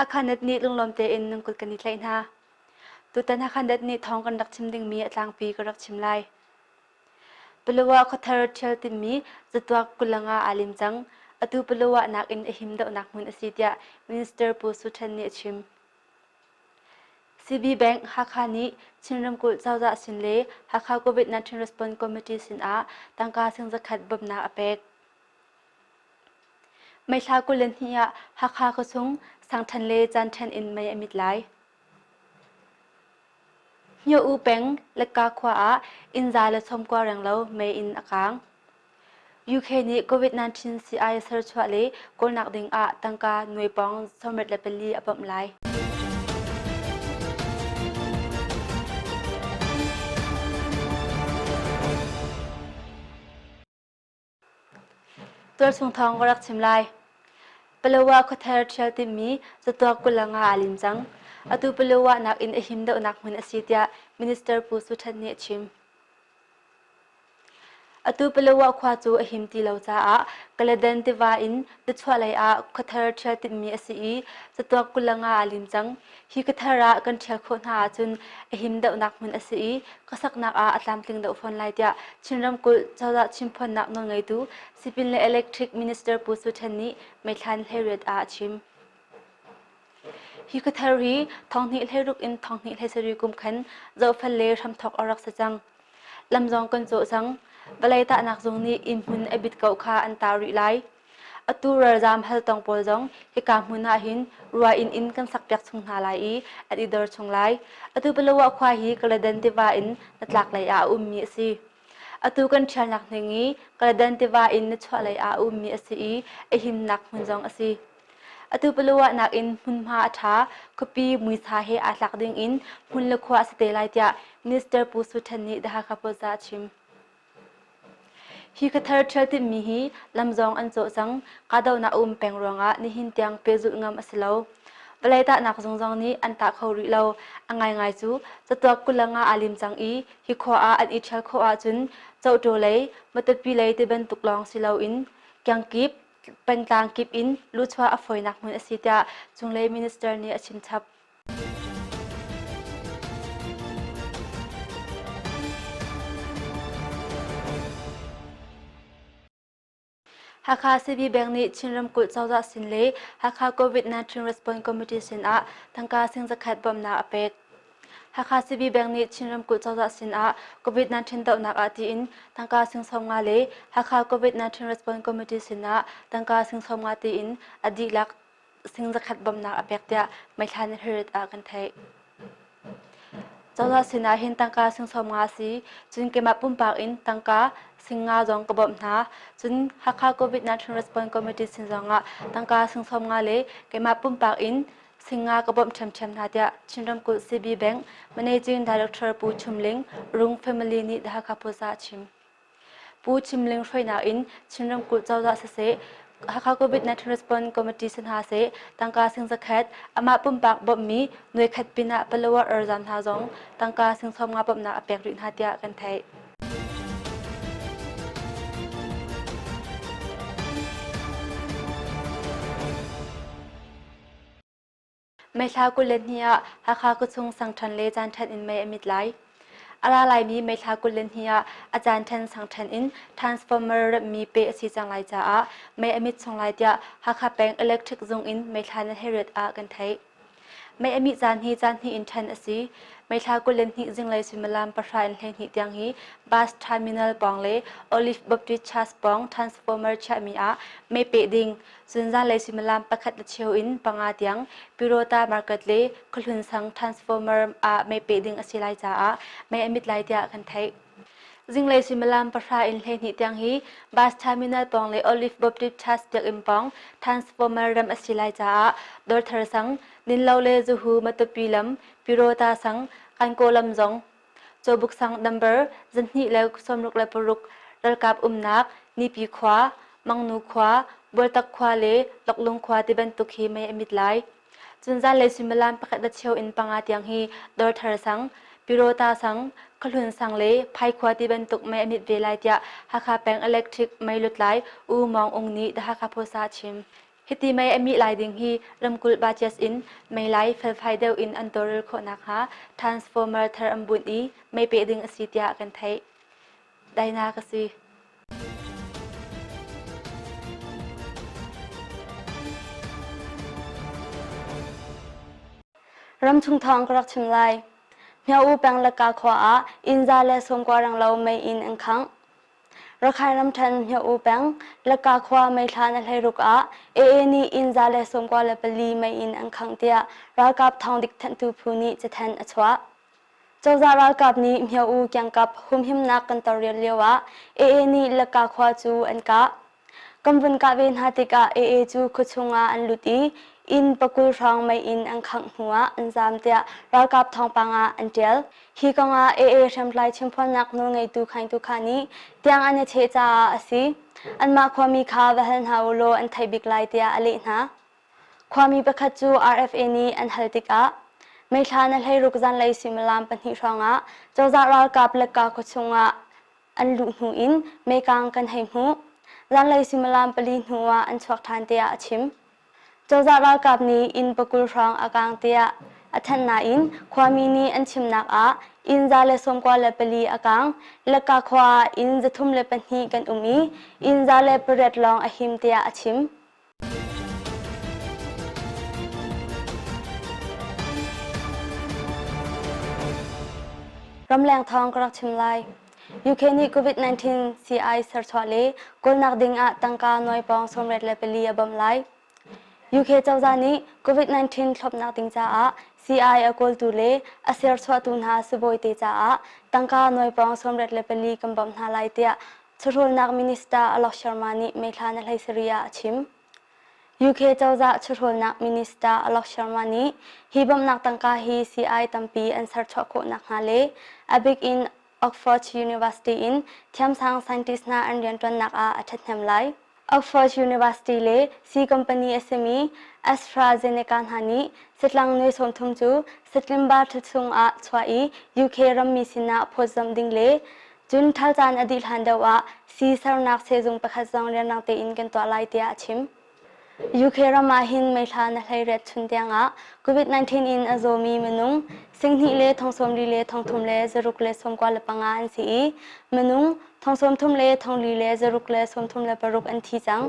Hakha Net nih lunglawm tein nan kut kan i tlaih hna. Tutan Hakha Net nih thawng kan rak chim dingmi a tlangpi ka rak chim lai. Palawa khuathar ṭhial timmi zatuak kulanga aa lim cang. Atu Palawa nakin a him deuhnak hmun a si tiah Minister Pu Su Ṭhen nih a chim. CB Bank Hakha nih Chin ramkulh cozah sin le Hakha COVID-19 Response Committee sin ah tangka sing zakhat bawmhnak a pek. May thla 22 ah Hakha khuachung sangṭhen le caanṭhen in mei a mit lai. Hngio-u peng Lekka khua ah inn za le sawmkua renglo mei in a kaang. UK nih COVID-19 sii-ai serchuah le kawlnak ding ah tangka nuai pawng 74 a bawmh lai. Tualchung thawng ka rak chim lai. Palawa khuathar ṭhial timmi zatuak 25 aa lim cang. Atu Palawa nakin a him deuhnak hmun a si tiah Minister Pu Su Than nih a chim. Atu Palawa khua cu a him ti lo caah Kaladan tiva in nichuahlei ah khuathar ṭhial timmi a si i zatuak 25 aa lim cang. Hi khuathar ah kan ṭhial khawh hna ahcun a him deuhnak hmun a si i khuasaknak ah a tlamtling deuh fawn lai tiah Chin ramkulh cozah chimphuannak nawlngeitu Sipin le Electric Minister Pu Su Ṭhen nih May thla ni 18 ah a chim. Hi khuathar hi thonghnih hleiruk in thonghnih hleisarih kum khan zohfel le hramthawk a rak si cang. Lam zong kan cawh cang. Vawlei tahnak zung nih inn hmun a bit ko kha an tar rih lai. Atu ralzaam haltong pawl zong hika hmun ah hin rua inn in kan sakpiak chung hna lai i an i dor chung lai. Atu Palawa khua hi Kaladan tiva in na lei ah a ummi a si. Atu kan ṭhialnak ning i Kaladan tiva in na chuahlei ah a ummi a si i a himnak hmun zong a si. Atu Palawa nakin hmunhma a ṭha, khuapi muisa he aa tlak ding in hmun le khua a si te lai tiah Minister Pu Su Ṭhen nih The Hakha Post ah a chim. Hi khuathar ṭhial timhmi hi lam zong an cawh cang. Kahdohnak a um peng ruangah nihin tiang pehzulh ngam a si lo. Vawlei tahnak zung zong nih an tah kho rih lo. A ngaingai cu catuak 25 aa lim cang i hi khua ah an i ṭhial khawh ahcun Cohṭaw lei, Matupi lei tibantuk lawng si loin kiangkip, pengtlang kip in luhchuah a fawinak hmun a si tiah cunglei minister nih a chimchap. Hakha CB Bank nih Chin ramkulh cozah sin le Hakha COVID-19 Response Committee sin ah tangka sing zakhat bawmhnak a pek. Hakha CB Bank nih Chin ramkulh cozah sin ah COVID-19 dohnak ah tiin tangka sing 50 le Hakha COVID-19 Response Committee sin ah tangka sing 50 tiin a dihlak sing zakhat bawmhnak a pek tiah May thla ni hririt ah kan theih. Cozah sinah hin tangka sing 50 a si. Cun keimah pumpak in tangka sing nga zong ka bawmh hna. Cun Hakha COVID-19 Response Committee sin zongah tangka sing 50 le keimah pumpak in sing nga ka bawmh ṭhiamṭhiam hna tiah Chin ramkulh CB Bank Managing Director Pu Chum Ling, Rung family nih The Hakha Post ah a chim. Pu Chim Ling hruainak in Chin ramkulh cozah siseh, Hakha COVID-19 Response Committee si hna seh, tangka sing zakhat, amah pumpak bawmhmi nuaikhat pinah Palawa ralzaam hna zong tangka sing 50 bawmhnak a pek rih hna tiah kan theih. May thla 22 ah Hakha khuachung sangṭhan le caanṭhan in mei a mit lai. A ra laimi May thla 22 ah a caanṭhan sangṭhan in transformer remhmi peh a si cang lai caah mei a mit chung lai tiah Hakha peng electric zung in May thla ni 18 ah kan theih. Mei a mih caan hi caan hnih in ṭhen a si. May thla 22 zinglei suimilam pahra in 12 tiang hi bus terminal pawng le Olive Baptist Church pawng transformer chiahmi ah mei peh ding Cun zanlei suimilam pakhat le cheu in panga tiang Pirota Market le Khuahlun sang transformer ah mei peh ding a si lai caah mei a mit lai tiah kan theih. Zinglei suimilam pahra in 12 tiang hi bus terminal pawng le Olive Baptist Church biakinn pawng transformer rem a si lai caah Dawrthar sang, Ninlo le Zuhu Matupi lam, Pirota sang, Kankaw lam zong Cawbuk sang number 266 ralkap umnak Nipi khua, Mangnu khua, Bualtak khua le Loklung khua tibantuk hi mei a mit lai. Cun zanlei suimilam pakhat le cheu in panga tiang hi Dawrthar sang, Pirota sang, Khuahlun sang le Phaikhua tibantuk mei a mit ve lai tiah Hakha peng electric mei lutlai U Mawng Ung nih The Hakha Post ah a chim. Hiti mei a mih lai ding hi ramkulh budget in meilai felfai deuh in an tawlrel khawh nakhnga transformer thar an bunh i mei peh ding a si tiah kan theih. Daina ka si. Ramchung thawng ka rak chim lai. Hmyo-U peng Laka khua ah inn za le sawmkua renglo mei inn an khangh. Rakhine ramṭhen Hmyo-U peng Laka khua meithla na hleiruk ah AA nih inn 194 mei in an khangh tiah ralkap thawngdik thanhtu phu nih cathanh a chuah. Cozah ralkap nih Hmyo-U kiangkap humhimnak kan tawlrel lioah AA nih Laka khua cu an kah. Kan vun kah ve hna tikah AA cu khuachung ah an lut i inn pakul hrawng mei in an khangh hnuah an zaam tiah ralkap thawngpang ah an ṭial. Hi kong ah AA hriamtlai chimphuannak nawlngeitu Khaing Tu Kha nih tiang an i cheh caah a si. Anmah khuami kha va hal hna u law an theih bik lai tiah a leh hna. Khuami pakhat cu RFA nih an hal tikah Meithla na hleiruk zanlei suimilam pahnih hrawngah cozah ralkap Lekka khuachung ah an luh hnu in meikang kan hei hmuh. Zanlei suimilam pali hnu ah an chuak ṭhan tiah a chim. Cozah ralkap nih inn pakul hrawng a kang tiah a thanh nain khuami nih an chimnak ah inn 194 a kang. Lekka khua ah inn 302 kan um i inn 108 lawng a him tiah a chim. Ramleng thawng ka rak chim lai. UK nih COVID-19 sii serchuah le kawlnak ding ah tangka nuai pawng 84 a bawmh lai. UK cozah nih COVID-19 thlopnak ding caah sii a kawltu le a serchuahtu hna sibawi te caah tangka nuai pawng 84 kan bawmh hna lai tiah Chawhrawlnak Minister Alok Sharma nih May thla na 17 ah a chim. UK cozah chawhrawlnak Minister Alok Sharma nih hi bawmhnak tangka hi sii tampi an serchuah khawh nakhnga le a bik in Oxford University in thiamsang scientist hna an rianṭuannak ah a ṭhathnem lai. Oxford University le sii company a simi AstraZeneca hna nih satlang nuai 30 cu September thla chung ah chuah i UK rammi sinah phawtzamh ding le cun ṭhal caan a dih hlan deuh ah sii sernak sehzung pakhat zong rianrang tein kan tuah lai tiah a chim. UK ram ah hin May thla na 18 chun tiangah COVID-19 in a zawmi minung 2 le 74 le 3 le 6 le 95 an si i minung 30 le 4 le 6 le 36 an thi cang.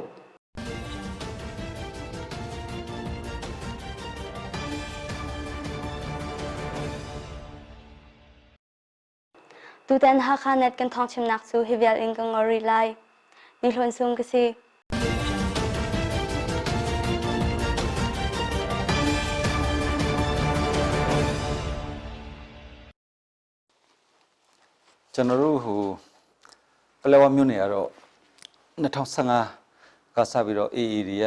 Tutan Hakha Net kan thawngchimnak cu hi vial in ka ngor rih lai. Ni Hlawn Sung ka si. ကျွန်တော်တို့ဟိုပလက်ဝမြို့နယ်ကတော့2015ကစပြီးတော့ AA တွေက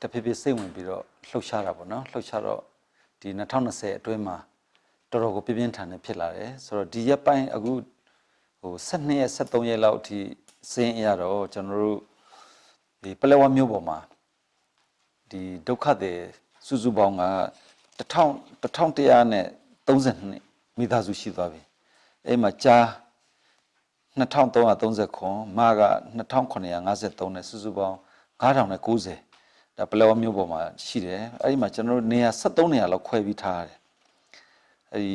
တဖြည်းဖြည်းစိတ်ဝင်ပြီးတော့လှုပ်ရှားတာပေါ့နော်လှုပ်ရှားတော့ဒီ2020အတွင်းမှာတော်တော်ကိုပြင်းပြင်းထန်ထန်ဖြစ်လာတယ်ဆိုတော့ဒီရက်ပိုင်းအခုဟို12ရက်13ရက်လောက်အထိစင်းအရတော့ကျွန်တော်တို့ဒီပလက်ဝမြို့ပေါ်မှာဒီဒုက္ခတွေစုစုပေါင်းက1132မိသားစုရှိသွားပြီအဲ့မှာကြား2330ခွန်မက2953နဲ့စုစုပေါင်း9090ဒါပလောမျိုးပေါ်မှာရှိတယ်အဲ့ဒီမှာကျွန်တော်တို့နေရာ73နေရာလောက်ခွဲပြီးထားရတယ်အဲ့ဒီ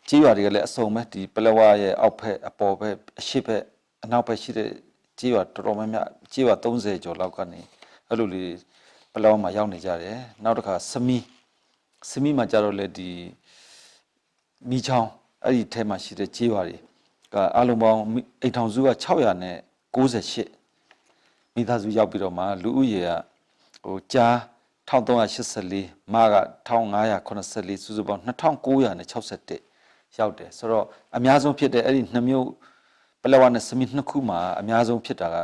ကြေးရွာတွေကလည်းအစုံပဲဒီပလောဝရဲ့အောက်ဖက်အပေါ်ဖက်အရှိဖက်အနောက်ဖက်ရှိတဲ့ကြေးရွာတော်တော်များများကြေးရွာ30ကျော်လောက်ကနေအဲ့လိုလေးပလောမှာရောက်နေကြတယ်နောက်တစ်ခါစမီစမီမှာကြတော့လေဒီမိချောင်းအဲ့ဒီထဲမှာရှိတဲ့ကြေးရွာတွေက အလုံးပေါင်းအိမ်ထောင်စုက698မိသားစုရောက်ပြီးတော့မှလူဦးရေကဟိုကြား1384မက1584စုစုပေါင်း2961ရောက်တယ်ဆိုတော့အများဆုံးဖြစ်တဲ့အဲ့ဒီနှစ်မျိုးပလက်ဝနဲ့စမီနှစ်ခုမှာအများဆုံးဖြစ်တာက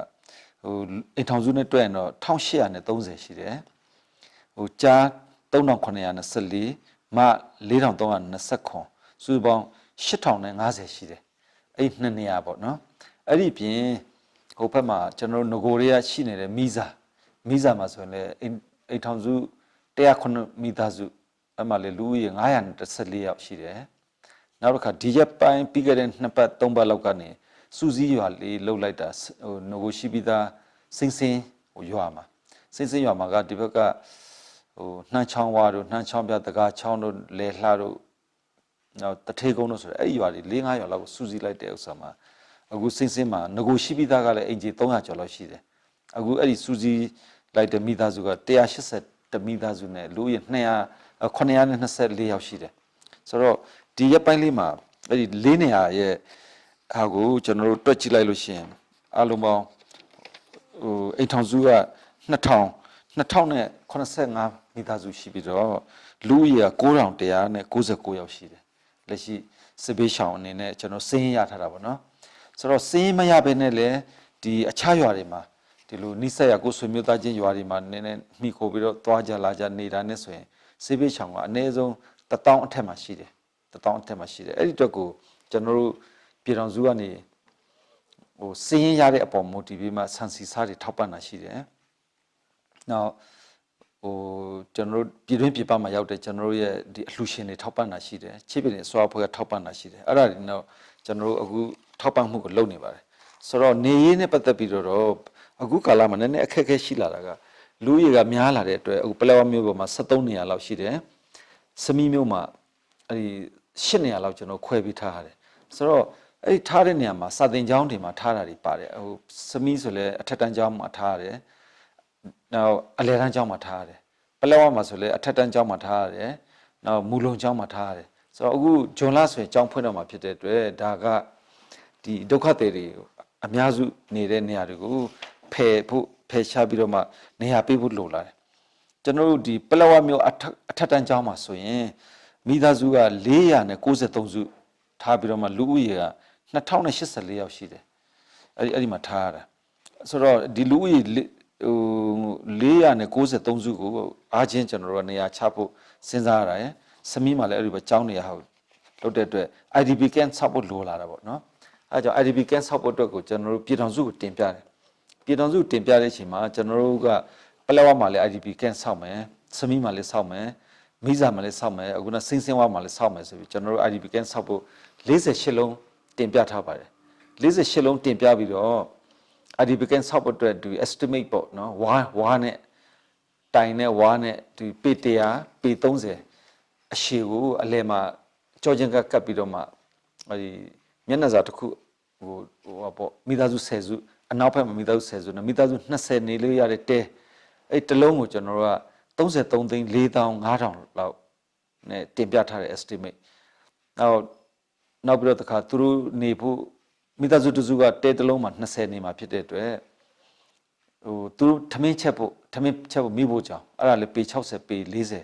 ဟိုအိမ်ထောင်စုနဲ့တွဲရင်တော့1830ရှိတယ်ဟိုကြား3924မ4329စုစုပေါင်း8050ရှိတယ်အဲ့နှစ်နေရာပေါ့နော်အဲ့ဒီပြင်ဟိုဘက်မှာကျွန်တော်တို့ငကိုတွေကရှိနေတဲ့မိစာမိစာမှာဆိုရင်လည်းအိမ်ထောင်စု109မိသားစုအဲ့မှာလေလူဦးရေ914ယောက်ရှိတယ်နောက်တစ်ခါဒီရက်ပိုင်းပြီးခဲ့တဲ့နှစ်ပတ်သုံးပတ်လောက်ကနေစူးစီးရွာလေးလှုပ်လိုက်တာဟိုငကိုရှိပြီးသားစင်းစင်းဟိုရွာမှာ စိမ့်စိမ့်ရွာမှာကဒီဘက်ကဟိုနှမ်းချောင်းဝါတို့နှမ်းချောင်းပြတကားချောင်းတို့လဲလှတို့နောက်တထေကုန်းတို့ဆိုတဲ့အဲ့ဒီရွာတွေ၄၅ရွာလောက်ကိုစူးစီးလိုက်တဲ့ဥစ္စာမှာအခုစိမ့်စိမ့်မှာငကိုရှိပြီးသားကလည်းအင်ဂျီ300ကျော်လောက်ရှိတယ်အခုအဲ့ဒီစူးစီးလိုက်တဲ့မိသားစုက180တမိသားစုနဲ့လူဦးရေ200 924ယောက်ရှိတယ်ဆိုတော့ဒီရက်ပိုင်းလေးမှာအဲ့ဒီ၄နေရာရဲ့ဟာကိုကျွန်တော်တို့တွက်ကြည့်လိုက်လို့ရှိရင်အလုံးပေါင်းဟိုအိမ်ထောင်စုက2000 2085မိသားစုရှိပြီးတော့လူဦးရေက9199ယောက်ရှိတယ်လက်ရှိစစ်ဘေးရှောင်အနေနဲ့ကျွန်တော်စင်းရထားတာပေါ့နော်ဆိုတော့စင်းမရဘဲနဲ့လည်းဒီအခြားရွာတွေမှာဒီလိုနိဆက်ရကိုဆွေမျိုးသားချင်းရွာတွေမှာနည်းနည်းမှီခိုပြီးတော့သွားကြလာကြနေတာနဲ့ဆိုရင်စစ်ဘေးရှောင်ကအနည်းဆုံး1000အထက်မှာရှိတယ်1000အထက်မှာရှိတယ်အဲ့ဒီအတွက်ကိုကျွန်တော်တို့ပြည်တော်စုကနေဟိုစင်းရတဲ့အပေါ်မူတည်ပြီးမှဆန်စီစားတွေထောက်ပံ့တာရှိတယ်။နောက်ဟိုကျွန်တော်တို့ပြည်တွင်းပြည်ပမှာရောက်တဲ့ကျွန်တော်တို့ရဲ့ဒီအလှူရှင်တွေထောက်ပံ့တာရှိတယ်။ချစ်ပြည်နယ်အစိုးရဖွဲ့ကထောက်ပံ့တာရှိတယ်။အဲ့ဒါတွေတော့ကျွန်တော်တို့အခုထောက်ပံ့မှုကိုလုပ်နေပါတယ်။ဆိုတော့နေရေးနဲ့ပတ်သက်ပြီးတော့အခုကာလမှာနည်းနည်းအခက်အခဲရှိလာတာကလူကြီးကများလာတဲ့အတွက်အခုပလောမျိုးပေါ်မှာ73နေရာလောက်ရှိတယ်။စမီမျိုးမှာအဲ့ဒီ8နေရာလောက်ကျွန်တော်ခွဲပြီးထားရတယ်။ဆိုတော့အဲ့ဒီထားတဲ့နေရာမှာစာသင်ကျောင်းတွေမှာထားတာတွေပါတယ်။ဟိုစမီဆိုလဲအထက်တန်းကျောင်းမှာထားရတယ်။နောက်အလယ်တန်းကျောင်းမှာထားရတယ်။ပလောမှာဆိုလဲအထက်တန်းကျောင်းမှာထားရတယ်။နောက်မူလုံကျောင်းမှာထားရတယ်။ဆိုတော့အခုဂျွန်လဆိုရင်ကျောင်းဖွင့်တော့မှာဖြစ်တဲ့အတွက်ဒါကဒီဒုက္ခတွေတွေအများစုနေတဲ့နေရာတွေကိုဖယ်ဖို့ဖယ်ရှားပြီးတော့မှနေရာပေးဖို့လိုလာတယ်။ကျွန်တော်တို့ဒီပလောဝမျိုးအထက်အထက်တန်းကျောင်းမှာဆိုရင်မိသားစုက493စုထားပြီးတော့မှလူဦးရေက2084ယောက်ရှိတယ်။အဲ့ဒီအဲ့ဒီမှာထားရတာ။ဆိုတော့ဒီလူဦးရေဟို493စုကိုအားချင်းကျွန်တော်တို့ကနေရာချဖို့စဉ်းစားရတာရယ်။စမီးမှာလည်းအဲ့ဒီပဲကျောင်းနေရာဟုတ်လုပ်တဲ့အတွက် IDP camp ဆောက်ဖို့လိုလာတာပေါ့နော်။အဲဒါကြောင့် IDP camp ဆောက်ဖို့အတွက်ကိုကျွန်တော်တို့ပြည်ထောင်စုကိုတင်ပြတယ်။ပြည်ထောင်စုတင်ပြတဲ့အချိန်မှာကျွန်တော်တို့ကပလောဝမှာလည်း IDP camp ဆောက်မယ်။စမီးမှာလည်းဆောက်မယ်။မိစာမှာလည်းဆောက်မယ်။အခုနစိမ့်စင်းဝမှာလည်းဆောက်မယ်ဆိုပြီးကျွန်တော်တို့ IDP camp ဆောက်ဖို့48လုံးတင်ပြထားပါတယ်။48လုံးတင်ပြပြီးတော့ IDP camp ဆောက်ဖို့အတွက်ဒီ estimate ပေါ့နော်ဝါဝါနဲ့တိုင်နဲ့ဝါနဲ့ဒီပေ100ပေ30အရှည်ကိုအလဲမှာကြောချင်းကကပ်ပြီးတော့မှအဲဒီမျက်နှာစာတစ်ခုဟိုဟိုပေါ့မိသားစု10စုအနောက်ဘက်မှာမိသားစု10စုနဲ့မိသားစု20နေလို့ရတဲ့တဲအဲ့တလုံးကိုကျွန်တော်တို့က33သိန်း4500လောက်နဲ့တင်ပြထားတဲ့ estimate နောက်နောက်ပြီးတော့တခါသူတို့နေဖို့မိသားစုတစုကတဲတလုံးမှာ20နေမှာဖြစ်တဲ့အတွက်ဟိုသူတို့ထမင်းချက်ဖို့ထမင်းချက်ဖို့မိဖို့ကြောင့်အဲ့ဒါလေပေ60ပေ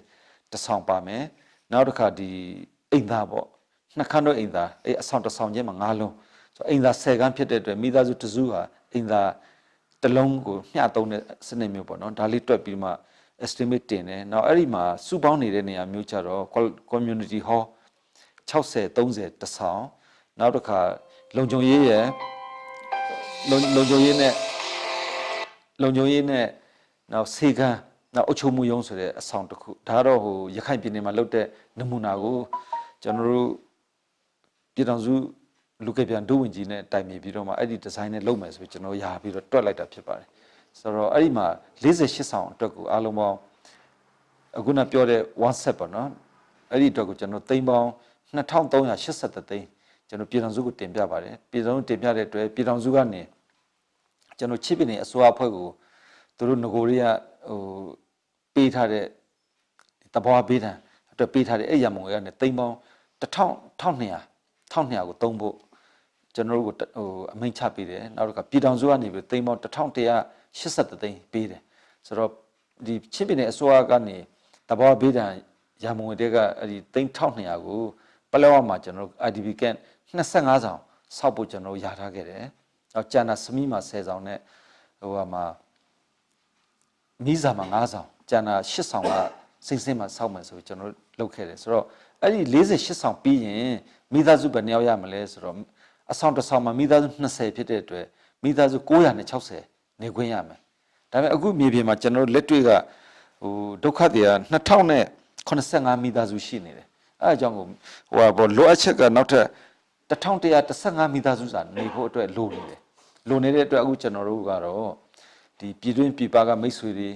40တဆောင်ပါမယ်နောက်တစ်ခါဒီအိမ်သားပေါ့နှစ်ခန်းတော့အိမ်သားအဲ့အဆောင်တဆောင်ချင်းမှာ၅လုံးဆိုအိမ်သား10ခန်းဖြစ်တဲ့အတွက်မိသားစုတစုဟာအိမ်သားတလုံးကိုမျှသုံးတဲ့စနစ်မျိုးပေါ့နော်ဒါလေးတွက်ပြီးမှ estimate တင်တယ်နောက်အဲ့ဒီမှာစုပေါင်းနေတဲ့နေရာမျိုးကြတော့ community hall 60 30တဆောင်နောက်တစ်ခါလုံခြုံရေးရယ်လုံလုံခြုံရေးနဲ့လုံခြုံရေးနဲ့နောက်စေကန်းနောက်အုပ်ချုပ်မှုရုံးဆိုတဲ့အဆောင်တစ်ခုဒါတော့ဟိုရခိုင်ပြည်နယ်မှာလုပ်တဲ့နမူနာကိုကျွန်တော်တို့ပြည်ထောင်စုလူကပြန်ဒုဝန်ကြီးနဲ့တိုင်ပင်ပြီးတော့မှအဲ့ဒီဒီဇိုင်းနဲ့လုပ်မယ်ဆိုပြီးကျွန်တော်ရာပြီးတော့တွက်လိုက်တာဖြစ်ပါတယ်ဆိုတော့အဲ့ဒီမှာ48ဆောင်အတွက်ကိုအားလုံးပေါင်းအခုနပြောတဲ့ one set ပေါ့နော်အဲ့ဒီအတွက်ကိုကျွန်တော်သိန်းပေါင်း2383သိန်းကျွန်တော်ပြည်ထောင်စုကိုတင်ပြပါတယ်ပြည်ထောင်စုတင်ပြတဲ့အတွက်ပြည်ထောင်စုကနေကျွန်တော်ချစ်ပြည်နယ်အစိုးရအဖွဲ့ကိုသူတို့ငကိုရီးယားဟိုပေးထားတဲ့တဘွားပေးတံအတွက်ပေးထားတဲ့အဲ့ရမုံကနေသိန်းပေါင်း1200 1200ကိုတုံးဖို့ကျွန်တော်တို့ကိုဟိုအမိန့်ချပေးတယ်နောက်တစ်ခါပြည်ထောင်စုကနေပြီးသိန်းပေါင်း1183သိန်းပေးတယ်ဆိုတော့ဒီချင်းပြည်နယ်အစိုးရကနေတဘွားပေးတံရမုံတွေကအဲ့ဒီသိန်း1200ကိုပလောဝမှာကျွန်တော်တို့ IDP camp 25ဆောင်ဆောက်ဖို့ကျွန်တော်တို့ယာထားခဲ့တယ်။နောက်ကျန်တာစမီမှာ10ဆောင်နဲ့ဟိုဟာမှာမိစာမှာ9ဆောင်ကျန်တာ8ဆောင်ကစိမ့်စိမ့်မှာဆောက်မယ်ဆိုကျွန်တော်တို့လုပ်ခဲ့တယ်ဆိုတော့အဲ့ဒီ48ဆောင်ပြီးရင်မိသားစုဘယ်နှယောက်ရမလဲဆိုတော့အဆောင်တစ်ဆောင်မှာမိသားစု20ဖြစ်တဲ့အတွက်မိသားစု960နေခွင့်ရမယ်။ဒါပေမဲ့အခုမြေပြင်မှာကျွန်တော်တို့လက်တွေ့ကဟိုဒုက္ခတွေက2085မိသားစုရှိနေတယ်။အဲအကြောင်းကိုဟိုဟာဘောလိုအပ်ချက်ကနောက်ထပ်1115မိသားစုစာနေဖို့အတွက်လိုနေတယ်။လိုနေတဲ့အတွက်အခုကျွန်တော်တို့ကတော့ဒီပြည်တွင်းပြည်ပကမိတ်ဆွေတွေ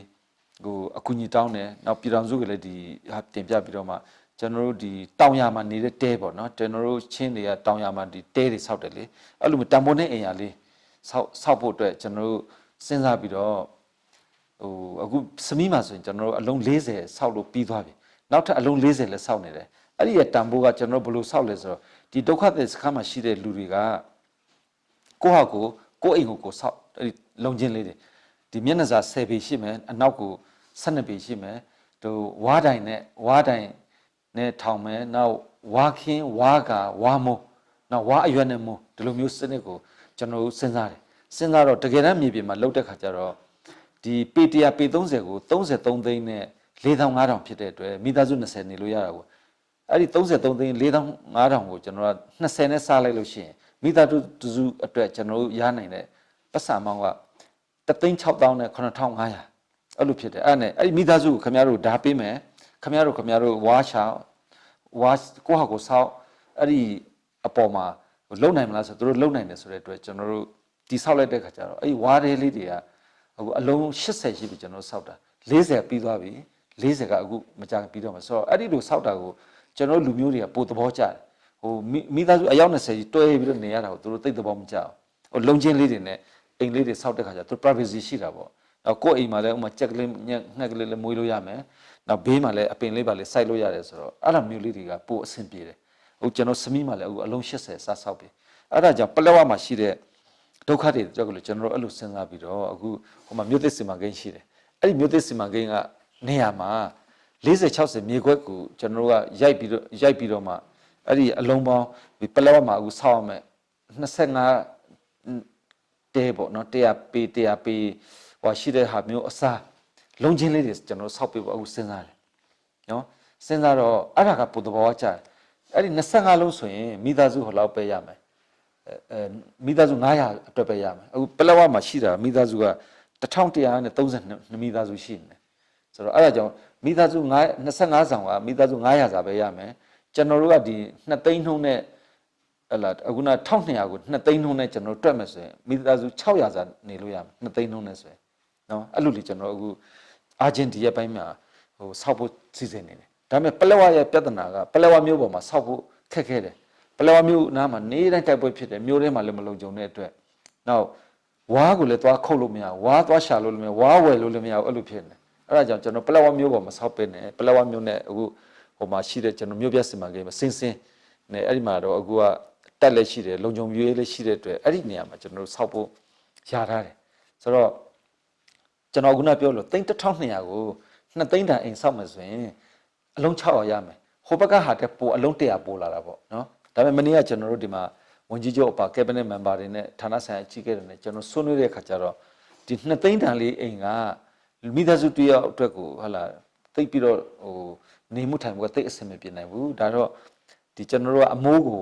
ဟိုအကူညီတောင်းတယ်နောက်ပြည်တော်စုကလည်းဒီဟာတင်ပြပြီးတော့မှကျွန်တော်တို့ဒီတောင်ရမှာနေတဲ့တဲပေါ့နော်ကျွန်တော်တို့ချင်းတွေကတောင်ရမှာဒီတဲတွေဆောက်တယ်လေအဲ့လိုမျိုးတံပိုးနဲ့အိမ်ယာလေးဆောက်ဆောက်ဖို့အတွက်ကျွန်တော်တို့စဉ်းစားပြီးတော့ဟိုအခုစမီးမှာဆိုရင်ကျွန်တော်တို့အလုံး40ဆောက်လို့ပြီးသွားပြီနောက်ထပ်အလုံး40လည်းဆောက်နေတယ်အဲ့ဒီရတံပိုးကကျွန်တော်တို့ဘယ်လိုဆောက်လဲဆိုတော့ဒီဒုက္ခတဲ့စခန်းမှာရှိတဲ့လူတွေကကိုယ့်ဟာကိုယ်ကိုယ့်အိမ်ကိုကိုယ်ဆောက်အဲ့ဒီလုံချင်းလေးတွေဒီမျက်နှာစာ10ပေရှိမယ်အနောက်ကို12ပေရှိမယ်တို့ဝါးတိုင်နဲ့ဝါးတိုင်နဲ့ထောင်မယ်နောက်ဝါခင်းဝါကာဝါမိုးနောက်ဝါအရွက်နဲ့မိုးဒီလိုမျိုးစနစ်ကိုကျွန်တော်တို့စဉ်းစားတယ်စဉ်းစားတော့တကယ်တမ်းမြေပြင်မှာလှုပ်တဲ့ခါကျတော့ဒီပေ100ပေ30ကို33သိန်းနဲ့4500ဖြစ်တဲ့အတွက်မိသားစု20နေလို့ရတာကိုအဲ့ဒီ33သိန်း4500ကိုကျွန်တော်က20နဲ့စားလိုက်လို့ရှိရင်မိသားစုတစုအတွက်ကျွန်တော်တို့ရနိုင်တဲ့ပတ်စံမောင်းက36000နဲ့9500အဲ့လိုဖြစ်တယ်အဲ့နဲ့အဲ့ဒီမိသားစုကိုခင်ဗျားတို့ဒါပေးမယ်ခင်ဗျားတို့ခင်ဗျားတို့ဝါရှာဝါကိုဟာကိုဆောက်အဲ့ဒီအပေါ်မှာလုံနိုင်မလားဆိုတော့သူတို့လုံနိုင်တယ်ဆိုတဲ့အတွက်ကျွန်တော်တို့တိဆောက်လိုက်တဲ့ခါကျတော့အဲ့ဒီဝါတဲလေးတွေကအခုအလုံး80ရှိပြီကျွန်တော်ဆောက်တာ40ပြီးသွားပြီ40ကအခုမကြာပြီးတော့မှာဆိုတော့အဲ့ဒီလိုဆောက်တာကိုကျွန်တော်လူမျိုးတွေကပိုသဘောကျတယ်ဟိုမိသားစုအယောက်20ကြီးတွဲပြီးတော့နေရတာကိုသူတို့သိသဘောမကျဘူးဟိုလုံချင်းလေးတွေနဲ့အိမ်လေးတွေဆောက်တဲ့ခါကျသူ privacy ရှိတာပေါ့နောက်ကိုယ့်အိမ်မှာလည်းဥမာကြက်ကလေးငှက်ကလေးလည်းမွေးလို့ရမယ်နောက်ဘေးမှာလည်းအပင်လေးပါလေးစိုက်လို့ရတယ်ဆိုတော့အဲ့လိုမျိုးလေးတွေကပိုအဆင်ပြေတယ်ဟိုကျွန်တော်စမီးမှာလည်းအခုအလုံး80စဆောက်ပြီအဲ့ဒါကြောင့်ပလက်ဝမှာရှိတဲ့ဒုက္ခတွေကြောက်လို့ကျွန်တော်တို့အဲ့လိုစဉ်းစားပြီးတော့အခုဟိုမှာမြို့သစ်စီမံကိန်းရှိတယ်အဲ့ဒီမြို့သစ်စီမံကိန်းကနေရာမှာ40 60မြေခွက်ကိုကျွန်တော်တို့ကရိုက်ပြီးတော့ရိုက်ပြီးတော့မှအဲ့ဒီအလုံးပေါင်းပလက်ဝမှာအခုဆောက်ရမယ်25တဲပေါ့နော်100ပေ100ပေဟိုရှိတဲ့ဟာမျိုးအစားလုံချင်းလေးတွေကျွန်တော်ဆောက်ပေးဖို့အခုစဉ်းစားတယ်နော်စဉ်းစားတော့အဲ့ဒါကပိုတဘောကြတယ်အဲ့ဒီ25လုံးဆိုရင်မိသားစုဟိုလောက်ပဲရမယ်အဲမိသားစု900အတွက်ပဲရမယ်အခုပလက်ဝမှာရှိတာမိသားစုက1132မိသားစုရှိနေတယ်ဆိုတော့အဲ့ဒါကြောင့်မိသားစု9 25ဆောင်ကမိသားစု900စာပဲရမယ်ကျွန်တော်တို့ကဒီ2သိန်းနှုံးနဲ့ဟလာအခုန1200ကို2သိန်းနှုံးနဲ့ကျွန်တော်တွက်မယ်ဆိုရင်မိသားစု600စာနေလို့ရမယ်2သိန်းနှုံးနဲ့ဆိုရင်နော်အဲ့လိုလေကျွန်တော်အခုအာဂျင်ဒီရဲ့ပိုင်းမှာဟိုဆောက်ဖို့စီစဉ်နေတယ်ဒါပေမဲ့ပလက်ဝရဲ့ပြဿနာကပလက်ဝမျိုးပေါ်မှာဆောက်ဖို့ခက်ခဲတယ်ပလက်ဝမျိုးနားမှာနေတိုင်းတိုက်ပွဲဖြစ်တယ်မျိုးထဲမှာလည်းမလုံခြုံတဲ့အတွက်နောက်ဝါးကိုလည်းသွားခုတ်လို့မရဝါးသွားရှာလို့လည်းမရဝါးဝယ်လို့လည်းမရဘူးအဲ့လိုဖြစ်နေအဲ့ဒါကြောင့်ကျွန်တော်ပလက်ဝမျိုးပေါ်မှာဆောက်ပေးနေပလက်ဝမျိုးနဲ့အခုဟိုမှာရှိတဲ့ကျွန်တော်မျိုးပြစင်မကိန်းမှာစင်းစင်းနဲ့အဲ့ဒီမှာတော့အခုကတက်လည်းရှိတယ်လုံခြုံရေးလည်းရှိတဲ့အတွက်အဲ့ဒီနေရာမှာကျွန်တော်တို့ဆောက်ဖို့ရထားတယ်ဆိုတော့ကျွန်တော်ခုနပြောလို့သိန်း1200ကို2သိန်းတန်အိမ်ဆောက်မယ်ဆိုရင်အလုံး600ရမယ်ဟိုဘက်ကဟာတဲ့ပိုအလုံး100ပိုလာတာပေါ့နော်ဒါပေမဲ့မနေ့ကကျွန်တော်တို့ဒီမှာဝန်ကြီးချုပ်အပါ cabinet member တွေနဲ့ဌာနဆိုင်အကြီးအကဲတွေနဲ့ကျွန်တော်ဆွေးနွေးတဲ့အခါကျတော့ဒီ2သိန်းတန်လေးအိမ်ကမိသားစုတယောက်အတွက်ကိုဟာလာတိတ်ပြီးတော့ဟိုနေမှုထိုင်မှုကတိတ်အဆင်မပြေနိုင်ဘူးဒါတော့ဒီကျွန်တော်တို့ကအမိုးကို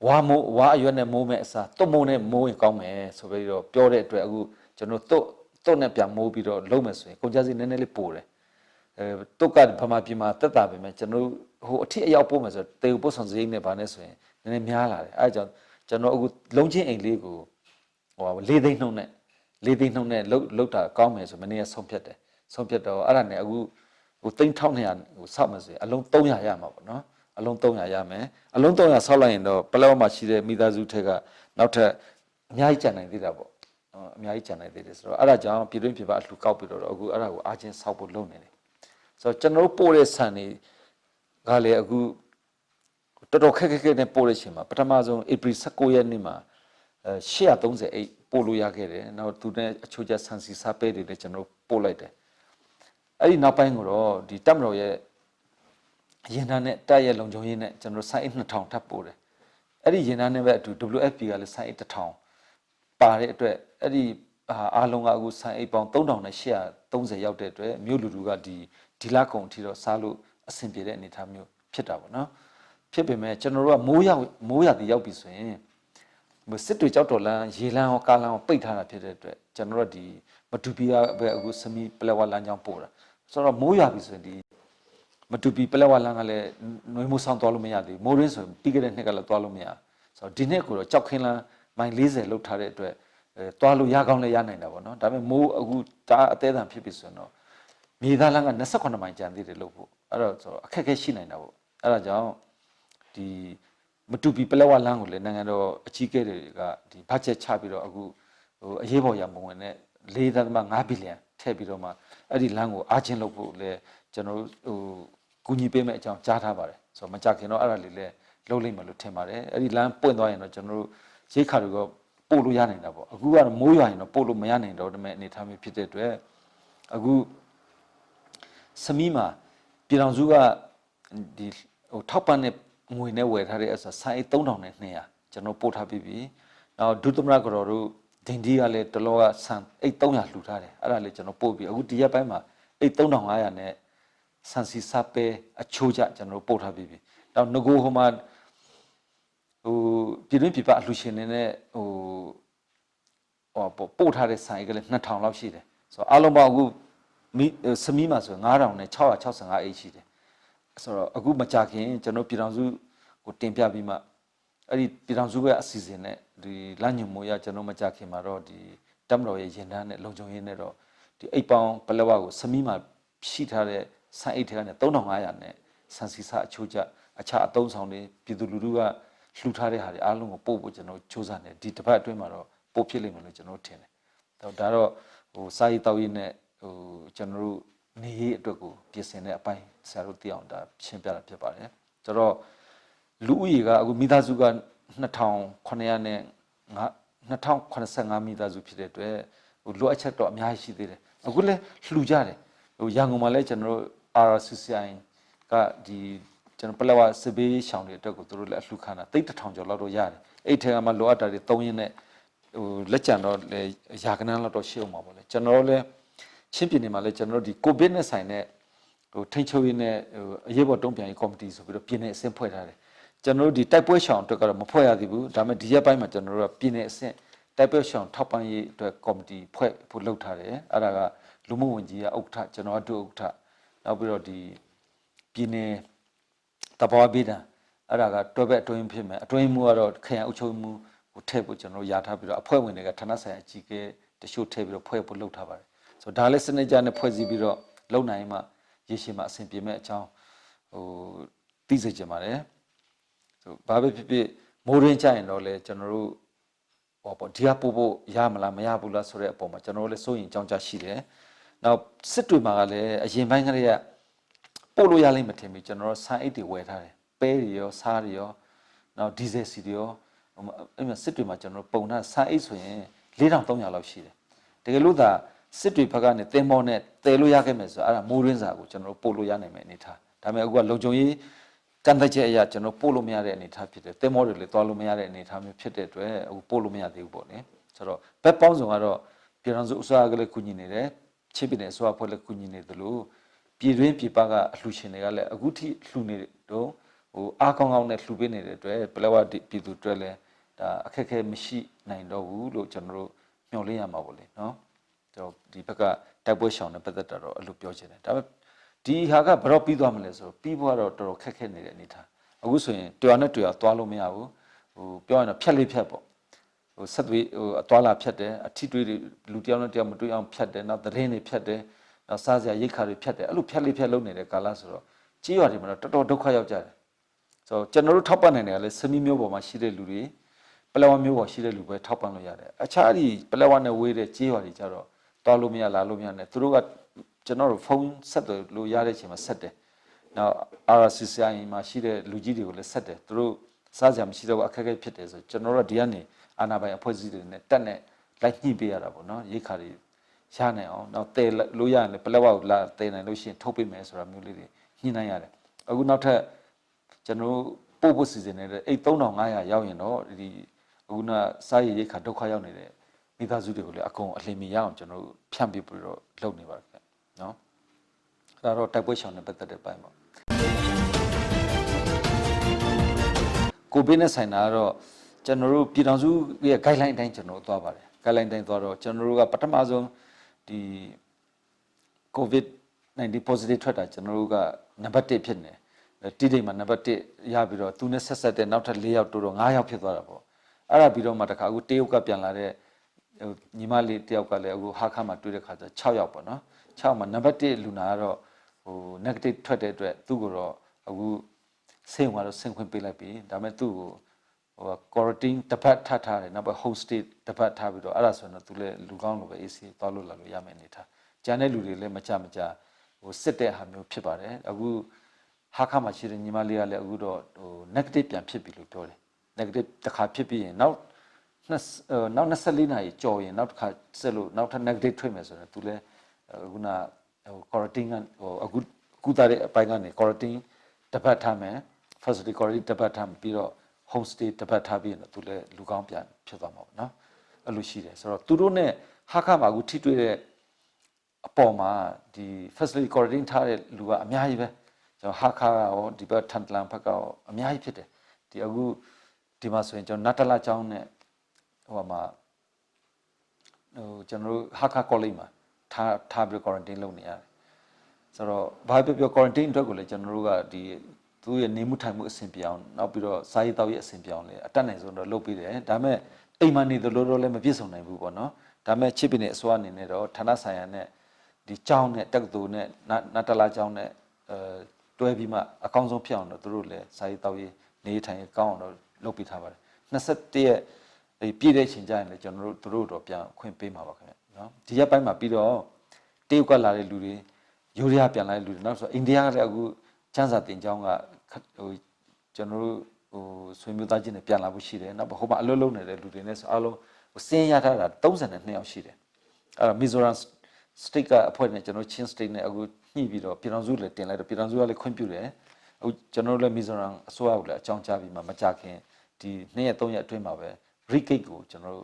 ဝါမိုးဝါအရွက်နဲ့မိုးမဲ့အစားတွတ်မိုးနဲ့မိုးရင်ကောင်းမယ်ဆိုပြီးတော့ပြောတဲ့အတွက်အခုကျွန်တော်တွတ်တွတ်နဲ့ပြန်မိုးပြီးတော့လုံးမယ်ဆိုရင်ကုန်ကြစည်နည်းနည်းလေးပိုတယ်အဲတုတ်ကဗမာပြည်မှာတက်တာပဲမဲ့ကျွန်တော်ဟိုအထစ်အရောက်ပို့မယ်ဆိုတော့တေပို့ဆောင်စရိတ်နဲ့ဗာနဲ့ဆိုရင်နည်းနည်းများလာတယ်အဲဒါကြောင့်ကျွန်တော်အခုလုံးချင်းအိမ်လေးကိုဟိုလေးသိန်းနှုံနဲ့လေးသိန်းနှုံနဲ့လုတ်လုတ်တာကောင်းမယ်ဆိုမနေ့ကဆုံးဖြတ်တယ်ဆုံးဖြတ်တော့အဲ့ဒါနဲ့အခုဟိုသိန်း1200ဟိုဆောက်မယ်ဆိုရင်အလုံး300ရမှာပေါ့နော်အလုံး300ရမယ်အလုံး300ဆောက်လိုက်ရင်တော့ပလောမှာရှိတဲ့မိသားစုထက်ကနောက်ထပ်အများကြီးကြံနိုင်သေးတာပေါ့အများကြီးကြံနိုင်သေးတယ်ဆိုတော့အဲ့ဒါကြောင့်ပြည်တွင်းပြည်ပအလှကောက်ပြီးတော့အခုအဲ့ဒါကိုအားချင်းဆောက်ဖို့လုပ်နေတယ်ဆိုတော့ကျွန်တော်တို့ပို့တဲ့ဆန်တွေကလည်းအခုတော်တော်ခက်ခက်ခဲနဲ့ပို့တဲ့အချိန်မှာပထမဆုံး April 19ရက်နေ့မှာအဲ838ပို့လို့ရခဲ့တယ်နောက်သူနဲ့အချို့ကျဆန်စီစားပဲတွေလည်းကျွန်တော်ပို့လိုက်တယ်အဲ့ဒီနောက်ပိုင်းကိုတော့ဒီတပ်မတော်ရဲ့ရင်သားနဲ့တပ်ရဲ့လုံခြုံရေးနဲ့ကျွန်တော်ဆိုင်း2000ထပ်ပို့တယ်အဲ့ဒီရင်သားနဲ့ပဲအတူ WFP ကလည်းဆိုင်း1000ပါတဲ့အတွက်အဲ့ဒီအားလုံးကအခုဆိုင်အိတ်ပေါင်း3830ရောက်တဲ့အတွက်မြို့လူလူကဒီဒီလကုံအထိတော့စားလို့အဆင်ပြေတဲ့အနေအထားမျိုးဖြစ်တာပေါ့နော်ဖြစ်ပေမဲ့ကျွန်တော်တို့ကမိုးရောက်မိုးရသည်ရောက်ပြီဆိုရင်စစ်တွေကြောက်တော်လန်းရေလန်းရောကားလန်းရောပိတ်ထားတာဖြစ်တဲ့အတွက်ကျွန်တော်တို့ဒီမတူပီကပဲအခုစမီပလက်ဝလမ်းကြောင်းပို့တာဆိုတော့မိုးရပြီဆိုရင်ဒီမတူပီပလက်ဝလမ်းကလည်းနှွေးမိုးဆောင်သွားလို့မရသေးဘူးမိုးရင်းဆိုရင်ပြီးခဲ့တဲ့နှစ်ကလည်းသွားလို့မရဆိုတော့ဒီနှစ်ကိုတော့ကြောက်ခင်းလန်းမိုင်40လောက်ထားတဲ့အတွက်အဲသွားလို့ရကောင်းလည်းရနိုင်တာပေါ့နော်ဒါပေမဲ့မိုးအခုဒါအသေးအံဖြစ်ပြီဆိုရင်တော့ မြေသားလမ်းက28မိုင်ကျန်သေးတယ်လို့ဖို့အဲ့တော့ဆိုအခက်အခဲရှိနိုင်တာပေါ့အဲ့ဒါကြောင့်ဒီမတူပီပလက်ဝလမ်းကိုလည်းနိုင်ငံတော်အကြီးအကဲတွေကဒီဘတ်ဂျက်ချပြီးတော့အခုဟိုအရေးပေါ်ရမဝင်နဲ့4.5ဘီလီယံထည့်ပြီးတော့မှအဲ့ဒီလမ်းကိုအားချင်းလုပ်ဖို့လည်းကျွန်တော်တို့ဟိုကူညီပေးမယ့်အကြောင်းကြားထားပါတယ်ဆိုတော့မကြခင်တော့အဲ့ဒါလေးလည်းလုပ်လိမ့်မယ်လို့ထင်ပါတယ်အဲ့ဒီလမ်းပွင့်သွားရင်တော့ကျွန်တော်တို့ရိတ်ခါတွေကပို့လို့ရနိုင်တာပေါ့အခုကတော့မိုးရွာရင်တော့ပို့လို့မရနိုင်တော့တဲ့အနေအထားမျိုးဖြစ်တဲ့အတွက်အခုစမီမှာပြည်တော်စုကဒီဟိုထောက်ပံ့တဲ့ငွေနဲ့ဝယ်ထားတဲ့အစားဆိုင်3200ကျွန်တော်ပို့ထားပြီးပြီ။နောက်ဒုသမရကတော်တို့ဒင်ဒီကလည်းတလောကဆန်အိတ်300လှူထားတယ်။အဲ့ဒါလေးကျွန်တော်ပို့ပြီးအခုဒီရက်ပိုင်းမှာအိတ်3500နဲ့ဆန်စီစပဲအချိုးကြကျွန်တော်ပို့ထားပြီးပြီ။နောက်ငကိုဟိုမှာဟိုပြည်တွင်းပြည်ပအလှူရှင်တွေနဲ့ဟိုဟိုပို့ထားတဲ့ဆိုင်ကလည်း2000လောက်ရှိတယ်။ဆိုတော့အလုံးပေါင်းအခုမိစမီးမှာဆို9665အိတ်ရှိတယ်။ဆိုတော့အခုမကြခင်ကျွန်တော်ပြည်ထောင်စုကိုတင်ပြပြီးမှအဲ့ဒီပြည်ထောင်စုကအစီအစဉ်နဲ့ဒီလမ်းညွှန်မှုရကျွန်တော်မကြခင်မှာတော့ဒီတပ်မတော်ရဲ့ရင်တန်းနဲ့လုံခြုံရေးနဲ့တော့ဒီအိတ်ပေါင်းပလက်ဝကိုစမီးမှာရှိထားတဲ့ဆန်အိတ်ထဲကနေ3500နဲ့ဆန်စီစာအချိုးကျအခြားအသုံးဆောင်တွေပြည်သူလူထုကလှူထားတဲ့ဟာတွေအားလုံးကိုပို့ဖို့ကျွန်တော်စူးစမ်းနေဒီတစ်ပတ်အတွင်းမှာတော့ပို့ဖြစ်လိမ့်မယ်လို့ကျွန်တော်ထင်တယ်။ဒါတော့ဟိုစာရေးတောက်ရေးနဲ့ဟိုကျွန်တော်တို့နေရေးအတွက်ကိုပြင်ဆင်တဲ့အပိုင်းဆရာတို့သိအောင်ဒါရှင်းပြတာဖြစ်ပါတယ်။ဆိုတော့လူဦးရေကအခုမိသားစုက2900နဲ့2085မိသားစုဖြစ်တဲ့အတွက်ဟိုလိုအပ်ချက်တော့အများကြီးရှိသေးတယ်။အခုလည်းလှူကြတယ်။ဟိုရန်ကုန်မှာလည်းကျွန်တော်တို့ RCCI ကဒီကျွန်တော်ပလက်ဝစစ်ဘေးရှောင်တွေအတွက်ကိုသူတို့လည်းအလှူခံတာတိတ်တထောင်ကျော်လောက်တော့ရတယ်။အဲ့ထဲကမှလိုအပ်တာတွေသုံးရင်းနဲ့ဟိုလက်ကျန်တော့လည်းရာကနန်းလောက်တော့ရှိအောင်ပါပေါ့လေ။ကျွန်တော်တို့လည်းချင်းပြည်နယ်မှာလည်းကျွန်တော်တို့ဒီကိုဗစ်နဲ့ဆိုင်တဲ့ဟိုထိန်းချုပ်ရေးနဲ့ဟိုအရေးပေါ်တုံ့ပြန်ရေးကော်မတီဆိုပြီးတော့ပြည်နယ်အဆင့်ဖွဲ့ထားတယ်။ကျွန်တော်တို့ဒီတိုက်ပွဲရှောင်အတွက်ကတော့မဖွဲ့ရသေးဘူး။ဒါပေမဲ့ဒီရက်ပိုင်းမှာကျွန်တော်တို့ကပြည်နယ်အဆင့်တိုက်ပွဲရှောင်ထောက်ပံ့ရေးအတွက်ကော်မတီဖွဲ့ဖို့လုပ်ထားတယ်။အဲ့ဒါကလူမှုဝန်ကြီးကဥက္ကဋ္ဌကျွန်တော်ကဒုဥက္ကဋ္ဌနောက်ပြီးတော့ဒီပြည်နယ်တဘောဘေးတံအဲ့ဒါကတွဲဘက်အတွင်းဖြစ်မယ်အတွင်းမှုကတော့ခရိုင်အုပ်ချုပ်မှုကိုထည့်ဖို့ကျွန်တော်တို့ယာထားပြီးတော့အဖွဲ့ဝင်တွေကဌာနဆိုင်ရာအကြီးအကဲတချို့ထည့်ပြီးတော့ဖွဲ့ဖို့လုပ်ထားပါတယ်ဆိုတော့ဒါလည်းစနစ်ကျနဲ့ဖွဲ့စည်းပြီးတော့လုပ်နိုင်မှရေရှည်မှာအဆင်ပြေမဲ့အကြောင်းဟိုသိစေချင်ပါတယ်ဆိုဘာပဲဖြစ်ဖြစ်မိုးရင်းကြရင်တော့လေကျွန်တော်တို့ဟောပေါ့ဒီကပို့ဖို့ရမလားမရဘူးလားဆိုတဲ့အပေါ်မှာကျွန်တော်တို့လည်းစိုးရင်ကြောင်းကြရှိတယ်နောက်စစ်တွေမှာကလည်းအရင်ပိုင်းကလေးကပို့လို့ရလိမ့်မထင်ဘူးကျွန်တော်တို့ဆန်အိတ်တွေဝယ်ထားတယ်ပဲတွေရောစားတွေရောနောက်ဒီဇယ်စီတွေရောအဲ့မှာစစ်တွေမှာကျွန်တော်တို့ပုံထားဆန်အိတ်ဆိုရင်4300လောက်ရှိတယ်တကယ်လို့သာစစ်တွေဘက်ကနေတင်းမောနဲ့တည်လို့ရခဲ့မယ်ဆိုတော့အဲ့ဒါမိုးရင်းစာကိုကျွန်တော်တို့ပို့လို့ရနိုင်မယ်အနေထားဒါပေမဲ့အခုကလုံခြုံရေးကန့်သက်ချက်အရာကျွန်တော်ပို့လို့မရတဲ့အနေထားဖြစ်တယ်တင်းမောတွေလည်းသွားလို့မရတဲ့အနေထားမျိုးဖြစ်တဲ့အတွက်အခုပို့လို့မရသေးဘူးပေါ့လေဆိုတော့ဘက်ပေါင်းစုံကတော့ပြည်ထောင်စုအစိုးရကလည်းကူညီနေတယ်ချစ်ပြည်နယ်အစိုးရဖွဲ့လည်းကူညီနေတယ်လို့ပြည်တွင်းပြည်ပကအလှူရှင်တွေကလည်းအခုထိလှူနေတော့ဟိုအားကောင်းကောင်းနဲ့လှူပေးနေတဲ့အတွက်ပလက်ဝပြည်သူတွေလည်းဒါအခက်အခဲမရှိနိုင်တော့ဘူးလို့ကျွန်တော်တို့မျှော်လင့်ရမှာပေါ့လေနော်ကျွန်တော်ဒီဘက်ကတိုက်ပွဲရှောင်တဲ့ပတ်သက်တာတော့အဲ့လိုပြောချင်တယ်ဒါပေမဲ့ဒီဟာကဘယ်တော့ပြီးသွားမလဲဆိုတော့ပြီးဖို့ကတော့တော်တော်ခက်ခဲနေတဲ့အနေထားအခုဆိုရင်တွေ့ရနဲ့တွေ့ရသွားလို့မရဘူးဟိုပြောရင်တော့ဖြတ်လေးဖြတ်ပေါ့ဟိုဆက်သွေးဟိုအသွားလာဖြတ်တယ်အထီတွေးလူတယောက်နဲ့တယောက်မတွေ့အောင်ဖြတ်တယ်နောက်သတင်းတွေဖြတ်တယ်နောက်စားစရာရိတ်ခါတွေဖြတ်တယ်အဲ့လိုဖြတ်လေးဖြတ်လုပ်နေတဲ့ကာလဆိုတော့ကြေးရွာတွေမှာတော့တော်တော်ဒုက္ခရောက်ကြတယ်ဆိုတော့ကျွန်တော်တို့ထောက်ပံ့နိုင်တယ်ကလည်းစမီမျိုးပေါ်မှာရှိတဲ့လူတွေပလောဝမျိုးပေါ်ရှိတဲ့လူပဲထောက်ပံ့လို့ရတယ်အခြားဒီပလောဝနဲ့ဝေးတဲ့ကြေးရွာတွေကြတော့သွားလို့မရလာလို့မရနဲ့သူတို့ကကျွန်တော်တို့ဖုန်းဆက်တယ်လို့ရတဲ့အချိန်မှာဆက်တယ်နောက် RCCI မှာရှိတဲ့လူကြီးတွေကိုလည်းဆက်တယ်သူတို့စားစရာမရှိတော့အခက်အခဲဖြစ်တယ်ဆိုကျွန်တော်တို့ဒီကနေအာနာပိုင်အဖွဲ့အစည်းတွေနဲ့တက်နဲ့လိုက်ညှိပေးရတာပေါ့နော်ရိတ်ခါတွေရနိုင်အောင်နောက်တဲလို့ရရင်လည်းပလက်ဝကိုလာတဲနိုင်လို့ရှိရင်ထုတ်ပေးမယ်ဆိုတာမျိုးလေးတွေညှိနှိုင်းရတယ်အခုနောက်ထပ်ကျွန်တော်ပို့ဖို့စီစဉ်နေတဲ့အိတ်3500ရောက်ရင်တော့ဒီအခုနစားရည်ရိတ်ခါဒုက္ခရောက်နေတဲ့မိသားစုတွေကိုလည်းအကုန်အလင်းမီရအောင်ကျွန်တော်တို့ဖြန့်ပြပြီးတော့လုပ်နေပါတယ်ခင်ဗျနော်ဒါတော့တိုက်ပွဲရှောင်နေပတ်သက်တဲ့ပိုင်းပေါ့ကိုဗစ်နဲ့ဆိုင်တာကတော့ကျွန်တော်တို့ပြည်ထောင်စုရဲ့ guideline အတိုင်းကျွန်တော်တို့သွားပါတယ် guideline အတိုင်းသွားတော့ကျွန်တော်တို့ကပထမဆုံးဒီ COVID-19 positive ထွက်တာကျွန်တော်တို့ကနံပါတ်1ဖြစ်နေတိတိမ်မှာနံပါတ်1ရပြီးတော့သူနဲ့ဆက်ဆက်တဲ့နောက်ထပ်4ယောက်တိုးတော့5ယောက်ဖြစ်သွားတာပေါ့အဲ့ဒါပြီးတော့မှတခါအခုတရုတ်ကပြန်လာတဲ့ဟိုညီမလေးတယောက်ကလည်းအခုဟာခါမှာတွေ့တဲ့ခါကျ6ယောက်ပေါ့နော် 6မှာနံပါတ်1လူနာကတော့ဟို negative ထွက်တဲ့အတွက်သူ့ကိုတော့အခုဆေးရုံကတော့ဆင်းခွင့်ပေးလိုက်ပြီဒါပေမဲ့သူ့ကိုဟို quarantine တစ်ပတ်ထပ်ထားတယ်နောက်ပြီး home stay တစ်ပတ်ထားပြီးတော့အဲ့ဒါဆိုရင်တော့သူလည်းလူကောင်းလိုပဲ AC သွားလို့လာလို့ရမယ်အနေထားကျန်တဲ့လူတွေလည်းမကြမကြဟိုစစ်တဲ့ဟာမျိုးဖြစ်ပါတယ်အခုဟာခါမှာရှိတဲ့ညီမလေးကလည်းအခုတော့ဟို negative ပြန်ဖြစ်ပြီလို့ပြောတယ် negative တစ်ခါဖြစ်ပြီးရင်နောက်နောက်24နာရီကြော်ရင်နောက်တစ်ခါဆက်လို့နောက်ထပ် negative ထွက်မယ်ဆိုတော့သူလည်းခုနဟို quarantine ကဟိုအခုကုသတဲ့အပိုင်းကနေ quarantine တစ်ပတ်ထားမယ် facility quarantine တစ်ပတ်ထားပြီးတော့ home stay တစ်ပတ်ထားပြီးရင်တော့သူလည်းလူကောင်းပြန်ဖြစ်သွားမှာပေါ့နော်အဲ့လိုရှိတယ်ဆိုတော့သူတို့ ਨੇ ဟာခါမှာအခုထိတွေ့တဲ့အပေါ်မှာဒီ facility quarantine ထားတဲ့လူကအများကြီးပဲကျွန်တော်ဟာခါရောဒီဘက်ထန်တလန်ဘက်ကရောအများကြီးဖြစ်တယ်ဒီအခုဒီမှာဆိုရင်ကျွန်တော်နတ်တလကျောင်းနဲ့ဟိုမှာဟိုကျွန်တော်တို့ဟာခါ college မှာထားထားပြီး quarantine လုပ်နေရတယ်ဆိုတော့ဘာပြောပြော quarantine အတွက်ကိုလည်းကျွန်တော်တို့ကဒီသူ့ရဲ့နေမှုထိုင်မှုအဆင်ပြေအောင်နောက်ပြီးတော့စားရေးတောက်ရေးအဆင်ပြေအောင်လည်းအတက်နိုင်ဆုံးတော့လုပ်ပေးတယ်ဒါပေမဲ့အိမ်မှာနေသလိုတော့လည်းမပြည့်စုံနိုင်ဘူးပေါ့နော်ဒါပေမဲ့ချစ်ပင်နဲ့အစိုးရအနေနဲ့တော့ဌာနဆိုင်ရာနဲ့ဒီကျောင်းနဲ့တက္ကသိုလ်နဲ့နတ်တလာကျောင်းနဲ့အဲတွဲပြီးမှအကောင်းဆုံးဖြစ်အောင်တော့သူတို့လည်းစားရေးတောက်ရေးနေထိုင်ရေးကောင်းအောင်တော့လုပ်ပေးထားပါတယ်21ရက်အဲပြည့်တဲ့ချိန်ကျရင်လည်းကျွန်တော်တို့သူတို့တော့ပြန်ခွင့်ပေးမှာပါခင်ဗျနော်ဒီရက်ပိုင်းမှာပြီးတော့တရုတ်ကလာတဲ့လူတွေယူရီးယားပြန်လာတဲ့လူတွေနောက်ဆိုအိန္ဒိယကလည်းအခုချမ်းစာတင်ကျောင်းကဟိုကျွန်တော်တို့ဟိုဆွေမျိုးသားချင်းတွေပြန်လာဖို့ရှိတယ်နောက်ဟိုမှာအလုပ်လုပ်နေတဲ့လူတွေနဲ့ဆိုအလုံးဟိုစင်းရထားတာ32ယောက်ရှိတယ်အဲ့တော့မီဇိုရမ် state ကအဖွဲ့နဲ့ကျွန်တော်ချင်း state နဲ့အခုညှိပြီးတော့ပြည်ထောင်စုလည်းတင်လိုက်တော့ပြည်ထောင်စုကလည်းခွင့်ပြုတယ်အခုကျွန်တော်တို့လည်းမီဇိုရမ်အစိုးရကလည်းအကြောင်းကြားပြီးမှမကြခင်ဒီ2ရက်3ရက်အတွင်းမှာပဲ recate ကိုကျွန်တော်တို့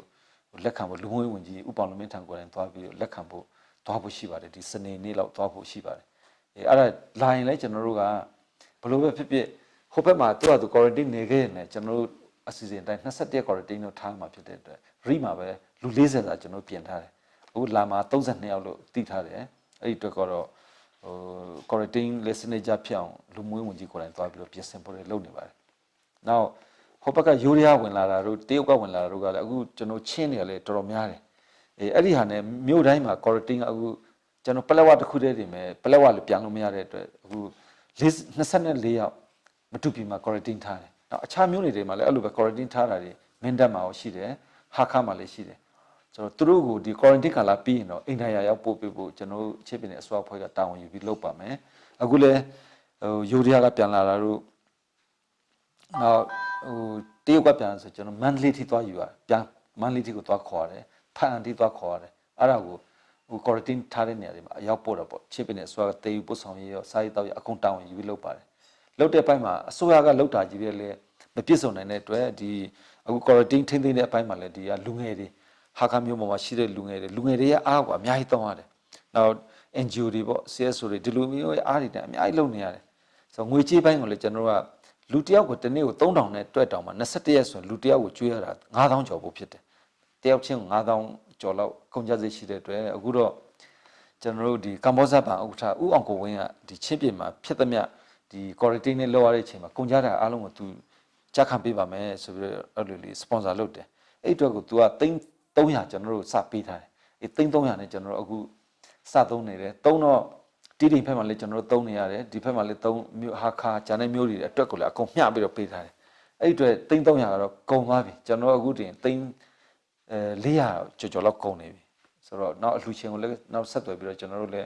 လက်ခံဖို့လူမှုရေးဝန်ကြီးဥပောင်လမင်းထံကိုယ်တိုင်သွားပြီးလက်ခံဖို့သွားဖို့ရှိပါတယ်ဒီစနေနေ့လောက်သွားဖို့ရှိပါတယ်အဲအဲ့ဒါလာရင်လည်းကျွန်တော်တို့ကဘလို့ပဲဖြစ်ဖြစ်ဟိုဘက်မှာသူ့ဟာသူ quarantine နေခဲ့ရင်ကျွန်တော်တို့အစီအစဉ်တိုင်း21 quarantine တော့ထားမှာဖြစ်တဲ့အတွက် re မှာပဲလူ40စာကျွန်တော်ပြင်ထားတယ်အခုလာမှာ32ယောက်လို့သိထားတယ်အဲ့ဒီအတွက်ကတော့ဟို quarantine listener ဖြစ်အောင်လူမှုရေးဝန်ကြီးကိုယ်တိုင်သွားပြီးတော့ပြင်ဆင်ဖို့လုပ်နေပါတယ်နောက်ဟိုဘက်ကယူရီးယားဝင်လာတာတို့တရုတ်ကဝင်လာတာတို့ကလည်းအခုကျွန်တော်ချင်းနေရလေတော်တော်များတယ်အေးအဲ့ဒီဟာနဲ့မြို့တိုင်းမှာ quarantine ကအခုကျွန်တော်ပလက်ဝတစ်ခုတည်းတင်မယ်ပလက်ဝလည်းပြန်လို့မရတဲ့အတွက်အခု24ယောက်မတူပြီမှာ quarantine ထားတယ်နောက်အခြားမြို့တွေမှာလည်းအဲ့လိုပဲ quarantine ထားတာတွေမင်းတပ်မှာရောရှိတယ်ဟာခါမှာလည်းရှိတယ်ဆိုတော့သူတို့ကိုဒီ quarantine ကာလပြီးရင်တော့အိန္ဒိယရောက်ပို့ပေးဖို့ကျွန်တော်တို့ချစ်ပင်တဲ့အစိုးရဖွဲ့ကတာဝန်ယူပြီးလုပ်ပါမယ်အခုလည်းဟိုယူရီးယားကပြန်လာတာတို့နောက်ဟိုတရုတ်ကပြန်ဆိုကျွန်တော်မန္တလေးထိသွားယူရပြန်မန္တလေးထိကိုသွားခေါ်ရတယ်ဖန်အန်ထိသွားခေါ်ရတယ်အဲ့ဒါကိုဟို quarantine ထားတဲ့နေရာတွေမှာအရောက်ပို့တော့ပေါ့ချစ်ပင်တဲ့အစိုးရကတေယူပို့ဆောင်ရေးရောစားရေးတောက်ရေးအကုန်တာဝန်ယူပြီးလုပ်ပါတယ်လုပ်တဲ့ဘက်မှာအစိုးရကလုပ်တာကြီးပဲလေမပြည့်စုံနိုင်တဲ့အတွက်ဒီအခု quarantine ထိန်းသိမ်းတဲ့အပိုင်းမှာလည်းဒီကလူငယ်တွေဟာခါမျိုးပေါ်မှာရှိတဲ့လူငယ်တွေလူငယ်တွေရဲ့အားကိုအများကြီးတောင်းရတယ်နောက် NGO တွေပေါ့ CSO တွေဒီလိုမျိုးရဲ့အားတွေတအများကြီးလုပ်နေရတယ်ဆိုတော့ငွေကြေးပိုင်းကိုလည်းကျွန်တော်တို့ကလူတယောက်ကိုတစ်နေ့ကို3000နဲ့တွက်တောင်မှ21ရက်ဆိုရင်လူတယောက်ကိုကျွေးရတာ9000ကျော်ဖို့ဖြစ်တယ်တယောက်ချင်း9000ကျော်လောက်ကုန်ကျစရိတ်ရှိတဲ့အတွက်အခုတော့ကျွန်တော်တို့ဒီကမ္ဘောဇဘဏ်ဥက္ကဋ္ဌဦးအောင်ကိုဝင်းကဒီချင်းပြည်မှာဖြစ်သမျှဒီ quarantine နဲ့လောက်ရတဲ့အချိန်မှာကုန်ကြတာအားလုံးကိုသူကြက်ခံပေးပါမယ်ဆိုပြီးတော့အဲ့လိုလေး sponsor လုပ်တယ်အဲ့အတွက်ကို तू က300ကျွန်တော်တို့စပေးထားတယ်အဲ့300နဲ့ကျွန်တော်တို့အခုစသုံးနေတယ်သုံးတော့တီးတိမ်ဖက်မှာလည်းကျွန်တော်တို့သုံးနေရတယ်ဒီဖက်မှာလည်းသုံးမြို့ဟာခါဂျန်တဲ့မြို့တွေအတွက်ကိုလည်းအကုန်မျှပြီးတော့ပေးထားတယ်အဲ့အတွက်300ကတော့ကုန်သွားပြီကျွန်တော်အခုတင်3အဲ400ကျော်ကျော်လောက်ကုန်နေပြီဆိုတော့နောက်အလှူရှင်ကိုလည်းနောက်ဆက်သွယ်ပြီးတော့ကျွန်တော်တို့လည်း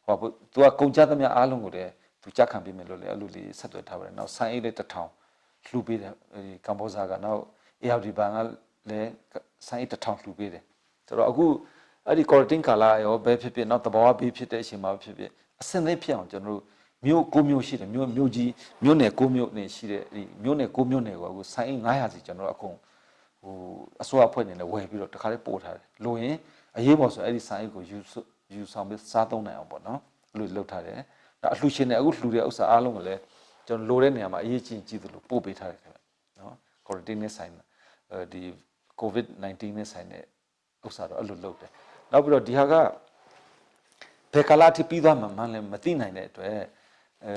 ဟိုသူကကုန်ကြသမျှအားလုံးကိုလည်းသူကြက်ခံပေးမယ်လို့လည်းအဲ့လိုလေးဆက်သွယ်ထားပါတယ်နောက်ဆန်အိတ်လည်း1000လှူပေးတယ်အဲဒီကမ္ဘောဇာကနောက် ARD ဘဏ်ကလည်းဆန်အိတ်1000လှူပေးတယ်ဆိုတော့အခုအဲ့ဒီ quarantine ကာလရောဘယ်ဖြစ်ဖြစ်နောက်တဘာဝဘေးဖြစ်တဲ့အချိန်မှာဖြစ်ဖြစ်အစင်သိဖြစ်အောင်ကျွန်တော်တို့မြို့ကိုမြို့ရှိတယ်မြို့မြို့ကြီးမြို့နယ်ကိုမြို့နယ်ရှိတဲ့ဒီမြို့နယ်ကိုမြို့နယ်ကိုအခုဆိုင်အိတ်900စီကျွန်တော်တို့အကုန်ဟိုအစိုးရဖွဲ့နေလဲဝယ်ပြီးတော့တခါလေးပို့ထားတယ်လိုရင်အရေးပေါ်ဆိုအဲ့ဒီဆိုင်အိတ်ကိုယူယူဆောင်ပြီးစားသုံးနိုင်အောင်ပေါ့နော်အဲ့လိုလုပ်ထားတယ်ဒါအလှူရှင်တွေအခုလှူတဲ့ဥစ္စာအားလုံးကိုလည်းကျွန်တော်လိုတဲ့နေရာမှာအရေးကြီးကြီးသလိုပို့ပေးထားတယ်ခင်ဗျနော် quarantine နဲ့ဆိုင်အဲဒီ covid 19နဲ့ဆိုင်တဲ့ဥစ္စာတော့အဲ့လိုလုပ်တယ်နောက်ပြီးတော့ဒီဟာကဘယ်ကာလအထိပြီးသွားမှမှန်းလည်းမသိနိုင်တဲ့အတွက်အ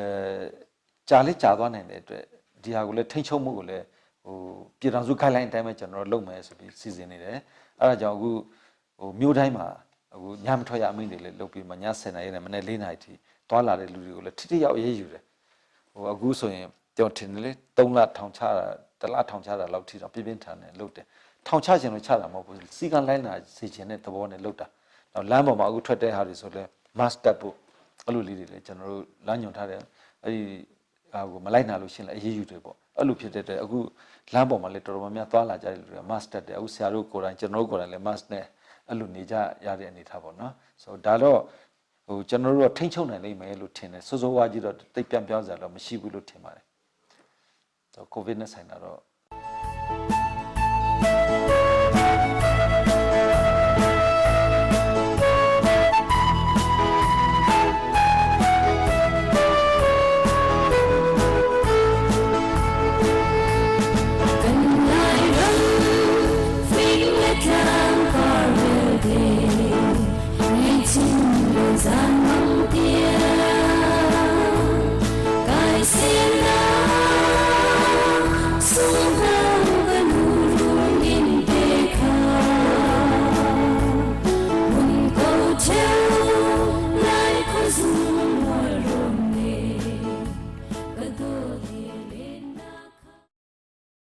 ဲကြာလေးကြာသွားနိုင်တဲ့အတွက်ဒီဟာကိုလည်းထိန်းချုပ်မှုကိုလည်းဟိုပြည်ထောင်စု guideline အတိုင်းပဲကျွန်တော်တို့လုပ်မယ်ဆိုပြီးစီစဉ်နေတယ်အဲ့ဒါကြောင့်အခုဟိုမြို့တိုင်းမှာ အခုညမထွက်ရအမိန့်တွေလည်းလုပ်ပြီးမှည7နာရီနဲ့မနေ့4နာရီထိသွားလာတဲ့လူတွေကိုလည်းထိထိရောက်ရေးယူတယ်ဟိုအခုဆိုရင်ကြော်ထင်တယ်လေ3လထောင်ချတာတစ်လထောင်ချတာလောက်ထိတော့ပြင်းပြင်းထန်ထန်လုပ်တယ်ထောင်ချခြင်းလို့ချတာမဟုတ်ဘူးစီကံလိုက်နာစေခြင်းတဲ့သဘောနဲ့လုပ်တာနောက်လမ်းပေါ်မှာအခုထွက်တဲ့ဟာတွေဆိုလဲ mask တပ်ဖို့အဲ့လိုလေးတွေလည်းကျွန်တော်တို့လမ်းညွှန်ထားတယ်အဲ့ဒီဟာကိုမလိုက်နာလို့ရှရင်လည်းအေးအေးယူတယ်ပေါ့အဲ့လိုဖြစ်တဲ့အတွက်အခုလမ်းပေါ်မှာလည်းတော်တော်များများသွားလာကြတဲ့လူတွေက mask တပ်တယ်အခုဆရာတို့ကိုယ်တိုင်ကျွန်တော်တို့ကိုယ်တိုင်လည်း mask နဲ့အဲ့လိုနေကြရတဲ့အနေထားပေါ့နော်ဆိုတော့ဒါတော့ဟိုကျွန်တော်တို့ကထိန်းချုပ်နိုင်လိမ့်မယ်လို့ထင်တယ်စိုးစိုးဝါးကြီးတော့တိတ်ပြန့်ပြောင်းစရာတော့မရှိဘူးလို့ထင်ပါတယ်ဆိုတော့ covid နဲ့ဆိုင်တာတော့ Zan.